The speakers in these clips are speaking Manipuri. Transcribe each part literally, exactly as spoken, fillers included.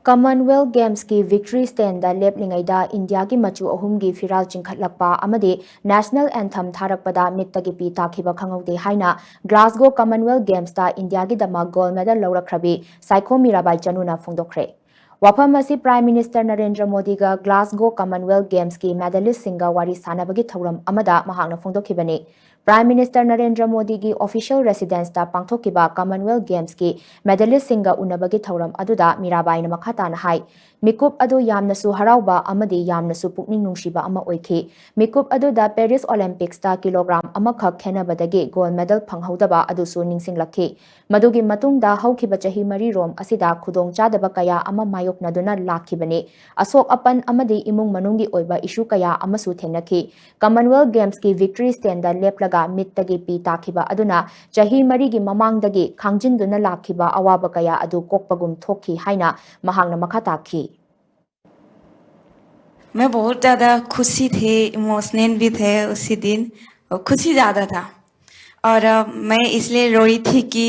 Commonwealth Gamesꯀꯤ victory standꯗ ꯂꯦꯞꯂꯤꯉꯩꯗ ꯏꯟꯗꯤꯌꯥꯒꯤ ꯃꯆꯨ ꯑꯍꯨꯝꯒꯤ ꯐꯤꯔꯥꯜ ꯆꯤꯡꯈꯠꯂꯛꯄ ꯑꯃꯗꯤ national anthem ꯊꯥꯔꯛꯄꯗ ꯃꯤꯠꯇꯒꯤ ꯄꯤ ꯇꯥꯈꯤꯕ ꯈꯪꯍꯧꯗꯦ ꯍꯥꯏꯅ Glasgow Commonwealth Gamesꯇ ꯏꯟꯗꯤꯌꯥꯒꯤꯗꯃꯛ gold medal ꯂꯧꯔꯛꯈ꯭ꯔꯕꯤ Saikhom Mirabai ꯆꯅꯨꯅ ꯐꯣꯡꯗꯣꯛꯈ꯭ꯔꯦ꯫ ꯋꯥꯐꯝ ꯑꯁꯤ Prime Minister Narendra ꯃꯣꯗꯤꯒ Glasgow Commonwealth Gamesꯀꯤ medalistꯁꯤꯡꯒ ꯋꯥꯔꯤ ꯁꯥꯅꯕꯒꯤ ꯊꯧꯔꯝ ꯑꯃꯗ ꯃꯍꯥꯛꯅ ꯐꯣꯡꯗꯣꯛꯈꯤꯕꯅꯤ꯫ Prime Minister ꯅꯔꯦꯟꯗ꯭ꯔ ꯃꯣꯗꯤꯒꯤ official residenceꯇ ꯄꯥꯡꯊꯣꯛꯈꯤꯕ Commonwealth Gamesꯀꯤ medalistꯁꯤꯡꯒ ꯎꯅꯕꯒꯤ ꯊꯧꯔꯝ ꯑꯗꯨꯗ ꯃꯤꯔꯥꯕꯥꯏꯅ ꯃꯈꯥ ꯇꯥꯅ ꯍꯥꯏ, ꯃꯤꯀꯨꯞ ꯑꯗꯨ ꯌꯥꯝꯅꯁꯨ ꯍꯔꯥꯎꯕ ꯑꯃꯗꯤ ꯌꯥꯝꯅꯁꯨ ꯄꯨꯛꯅꯤꯡ ꯅꯨꯡꯁꯤꯕ ꯑꯃ ꯑꯣꯏꯈꯤ꯫ ꯃꯤꯀꯨꯞ ꯑꯗꯨꯗ Paris Olympicsꯇ ꯀꯤꯂꯣꯒ꯭ꯔꯥꯝ ꯑꯃꯈꯛ ꯈꯦꯟꯅꯕꯗꯒꯤ gold medal ꯐꯪꯍꯧꯗꯕ ꯑꯗꯨꯁꯨ ꯅꯤꯡꯁꯤꯡꯂꯛꯈꯤ꯫ ꯃꯗꯨꯒꯤ ꯃꯇꯨꯡꯗ ꯍꯧꯈꯤꯕ ꯆꯍꯤ ꯃꯔꯤꯔꯣꯝ ꯑꯁꯤꯗ ꯈꯨꯗꯣꯡꯆꯥꯗꯕ ꯀꯌꯥ ꯑꯃ ꯃꯥꯌꯣꯛꯅꯗꯨꯅ ꯂꯥꯛꯈꯤꯕꯅꯤ꯫ ꯑꯁꯣꯛ ꯑꯄꯟ ꯑꯃꯗꯤ ꯏꯃꯨꯡ ꯃꯅꯨꯡꯒꯤ ꯑꯣꯏꯕ issue ꯀꯌꯥ ꯑꯃꯁꯨ ꯊꯦꯡꯅꯈꯤ꯫ Commonwealth Gamesꯀꯤ victory standꯗ ꯂꯦꯞꯂꯒ ꯃꯤꯠꯇꯒꯤ ꯄꯤ ꯇꯥꯈꯤꯕ ꯑꯗꯨꯅ ꯆꯍꯤ ꯃꯔꯤꯒꯤ ꯃꯃꯥꯡꯗꯒꯤ ꯈꯥꯡꯖꯤꯟꯗꯨꯅ ꯂꯥꯛꯈꯤꯕ ꯑꯋꯥꯕ ꯀꯌꯥ ꯑꯗꯨ ꯀꯣꯛꯄꯒꯨꯝ ꯊꯣꯛꯈꯤ ꯍꯥꯏꯅ ꯃꯍꯥꯛꯅ ꯃꯈꯥ ꯇꯥꯈꯤ꯫ मैं बहुत ज़्यादा खुशी थे, इमोशनल भी थे उसी दिन, और खुशी ज़्यादा था। और अ, मैं इसलिए रोई थी कि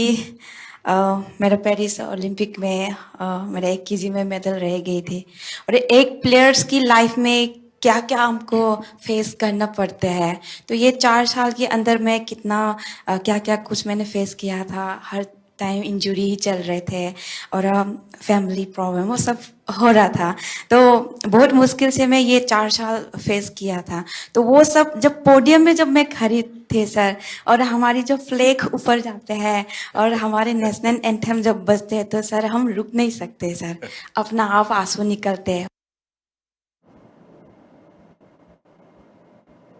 अ, मेरा पेरिस ओलंपिक में अ, मेरा एक केजी में मेडल रह गई थी। और एक प्लेयर्स की लाइफ में क्या क्या हमको फेस करना पड़ता है, तो ये चार साल के अंदर मैं कितना अ, क्या क्या कुछ मैंने फेस किया था। हर टाइम इंजरी ही चल रहे थे और फैमिली प्रॉब्लम, वो सब हो रहा था। तो बहुत मुश्किल से मैं ये चार साल फेस किया था। तो वो सब जब पोडियम में जब मैं खड़ी थी सर, और हमारी जो फ्लैग ऊपर जाते हैं और हमारे नेशनल एंथम जब बजते हैं, तो सर हम रुक नहीं सकते सर, अपना आप आंसू निकलते हैं।